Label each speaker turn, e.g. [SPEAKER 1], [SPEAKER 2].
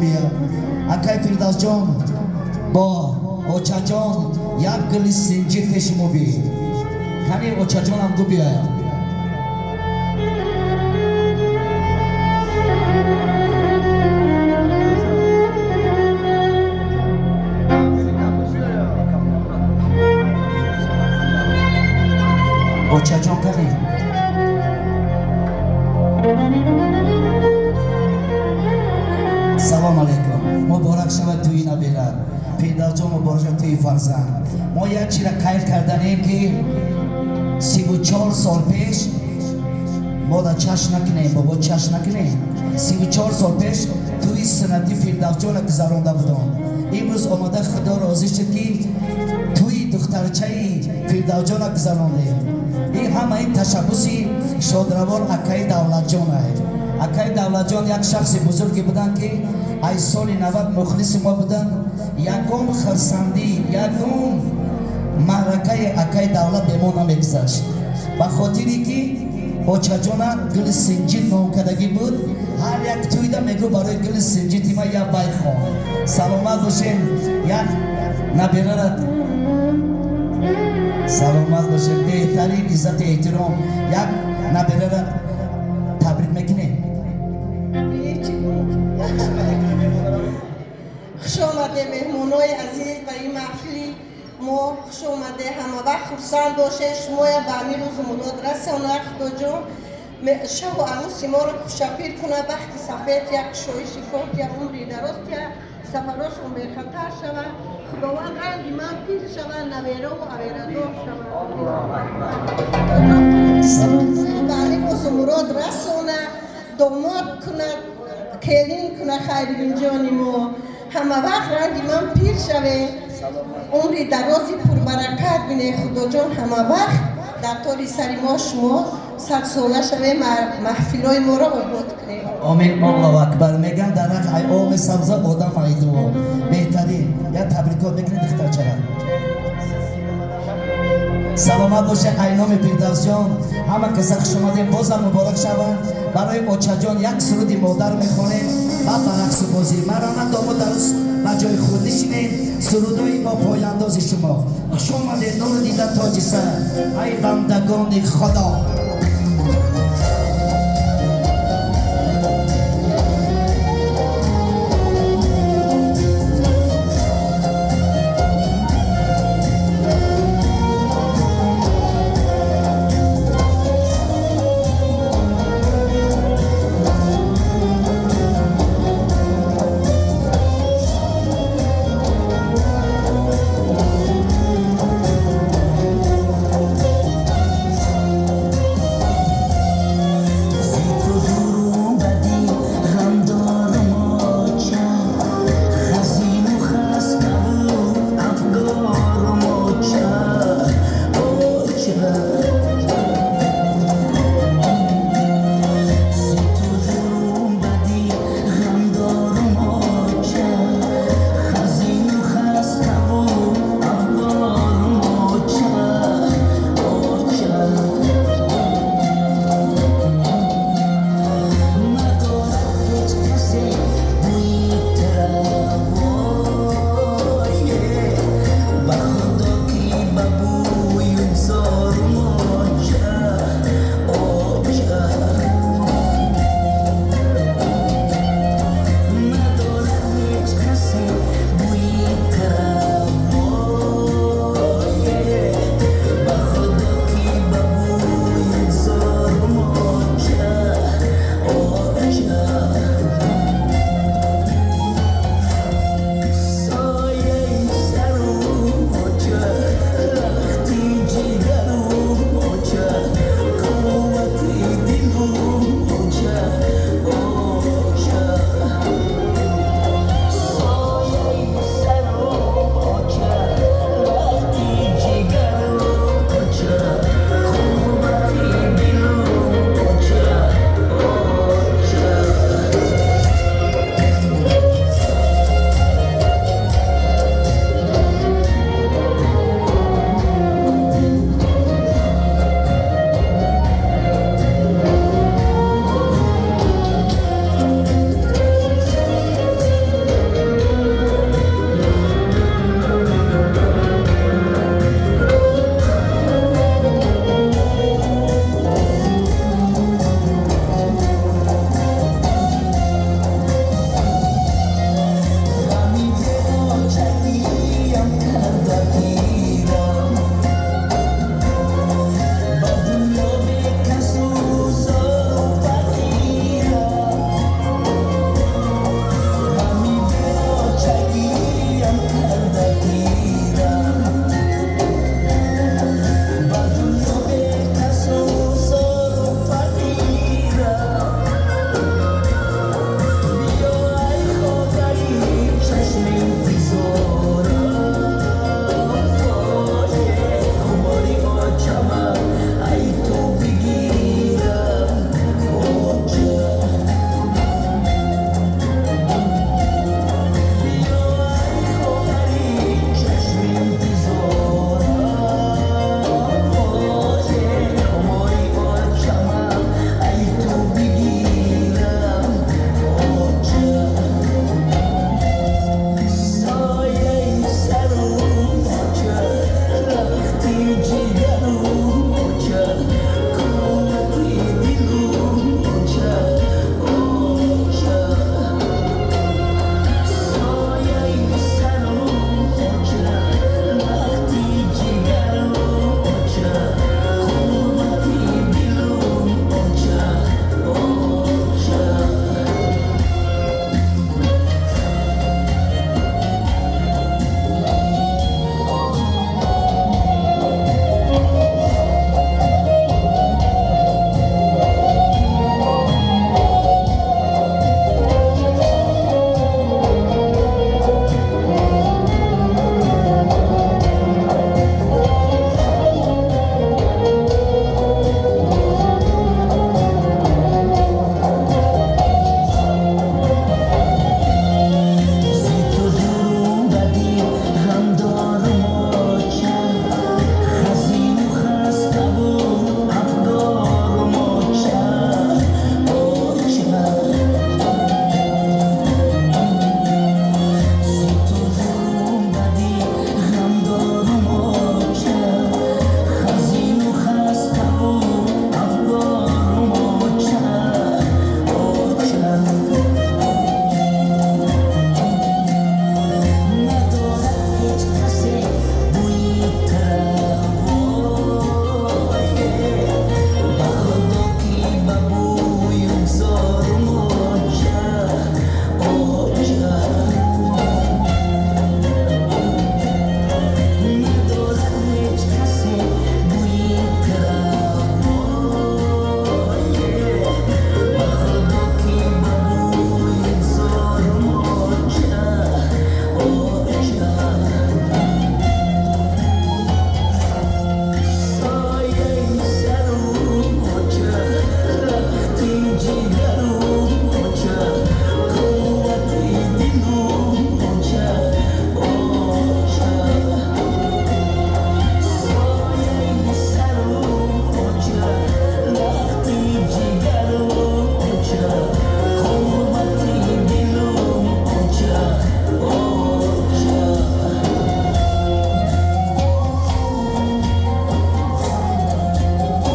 [SPEAKER 1] Мия акай Фирдавсҷон бо очаҷон як гули синҷир пеши мо би. Кани очаҷонам гу биёяд. Очаҷон кани? Салом алейкум. Муборак шавад тӯи набера. Фирдавсҷон, муборак шавад тӯи фарзанд. Мо як чира қайд карданем, ки 34 сол пеш мо да чашм накунем, бобо, чашм накунем. 34 сол пеш тӯи суннатӣ Фирдавсҷона гузаронда будам. Имрӯз омада Худо розӣ шуд, ки тӯи духтарчаи Фирдавсҷона гузарондем. Ин ҳама ин ташаббуси шодравон акаи Давлатҷон ай. Акаи Давлатҷон як шахси бузурге буданд, ки аз соли 90 мухлиси мо буданд. Ягон хурсандӣ, ягон маъракаи акаи Давлат бе мо намегузашт. Ба хотире ки очаҷона гули синҷид номкардагӣ буд, ҳар як тӯйда мегӯ: «Барои гули синҷид ма як байт хон». Саломат бошем, як наберара саломат бошем. Беҳтарин иззату эҳтиром, як наберара табрик мекунем.
[SPEAKER 2] Хуш омаде, меҳмонои азиз, ба ин маҳфили мо хуш омаде. Ҳама вақт хурсанд бошед. Шумоя ба ҳамин рӯзу мурод расона Худоҷон. Шаву арӯси моро хушапир куна, бахти сафед, як кушоиши кор, як умри дароз, я сафарошон бехатар шава. Худованд ранги ман пир шава, наверову аверадор шава. Ба ҳамин рӯзу мурод расона, домод кунад, келин куна. Хайрибинҷони мо, ҳама вақт ранги ман пир шаве, умри дарози пурбаракат бине. Худоҷон, ҳама вақт дар тори сари мо шумо садсола шаве, маҳфилҳои моро обод кунем.
[SPEAKER 1] Омин, Аллоҳу акбар. Меган, дарахт ай об месабза, одам ай дуо. Беҳтарин, як табрикот мекунед духтарчара. Саломат боше. Айноми Фирдавсҷон ҳама каса хуш омадем. Бозам муборак шаванд. Барои очаҷон як суруди модар мехонем ва ба рақсу бозӣ. Марҳамат, домод, арӯс ба ҷои худ нишинем. Сурудои мо пояндози шумо. Хуш омадед, нуру дида, тоҷи сар, ай бандагони Худо.